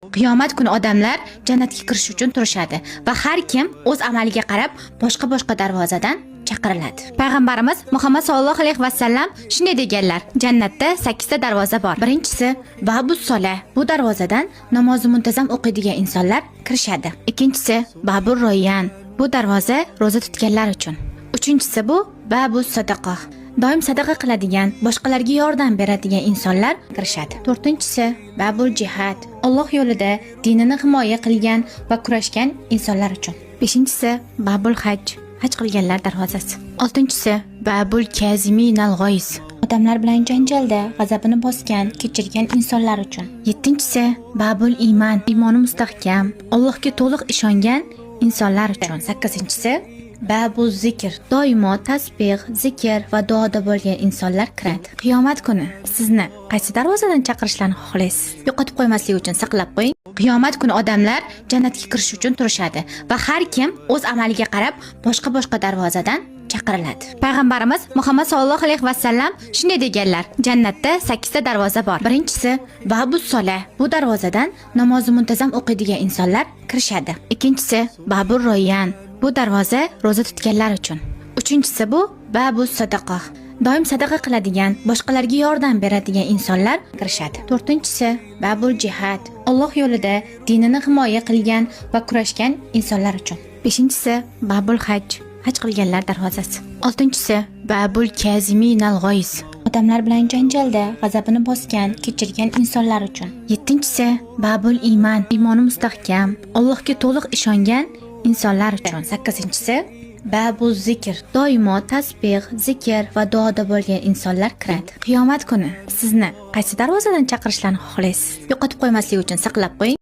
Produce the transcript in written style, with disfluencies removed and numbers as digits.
Qiyomat kuni odamlar jannatga kirish uchun turishadi va har kim o'z amaliga qarab boshqa-boshqa darvozadan chaqiriladi. Payg'ambarimiz Muhammad sollallohu alayhi vasallam shunday deganlar: Jannatda 8 ta darvoza bor. Birinchisi Babus sola. Bu darvozadan namozni muntazam o'qiydigan insonlar kirishadi. Ikkinchisi Babur Royan. Bu darvoza ro'za tutganlar uchun. Uchinchisi bu Babus sadaqa. Doim sadaqa qiladigan, boshqalarga yordam beradigan insonlar kirishadi. To'rtinchisi Babul jihad. Alloh yo'lida dinini himoya qilgan va kurashgan insonlar uchun. Beshinchisi Babul haj. Haj qilganlar darvozasi. Oltinchisi Babul kaziminal g'oyis. Odamlar bilan janjalda g'azabini bosgan, kechirgan insonlar uchun. Yettinchisi Babul iymon. Iymoni mustahkam, Allohga to'liq ishongan insonlar uchun. Sakkizinchisi Babu zikr. Doimo tasbih, zikr va duoda bo'lgan insonlar kiradi. Qiyomat kuni sizni qaysi darvozadan chaqirishlarini xohlaysiz? Yo'qotib qo'ymaslik uchun saqlab qo'ying. Qiyomat kuni odamlar jannatga kirish uchun turishadi va har kim o'z amaliga qarab boshqa-boshqa darvozadan chaqiriladi. Payg'ambarimiz Muhammad sollallohu alayhi vasallam shunday deganlar: Jannatda 8 ta darvoza bor. Birinchisi Babus sola. Bu darvozadan namozni muntazam o'qiydigan insonlar kirishadi. Ikkinchisi Babur Royan. Bu darvoza ro'za tutganlar uchun. Uchinchisi bu Babus sadaqa. Doim sadaqa qiladigan, boshqalarga yordam beradigan insonlar kirishadi. To'rtinchisi Babul jihad. Alloh yo'lida dinini himoya qilgan va kurashgan insonlar uchun. Beshinchisi Babul haj. Haj qilganlar darvozasi. Oltinchisi Babul kaziminal g'oyis. Odamlar bilan janjalda g'azabini bosgan, kechirgan insonlar uchun. Yettinchisi Babul iymon. Iymoni mustahkam, Allohga to'liq ishongan insonlar uchun. Sakkizinchisi Babu zikr. Doimo tasbih, zikr va duoda bo'lgan insonlar kiradi. Qiyomat kuni sizni qaysi darvozadan chaqirishlarini xohlaysiz? Yo'qotib qo'ymaslik uchun saqlab qo'ying.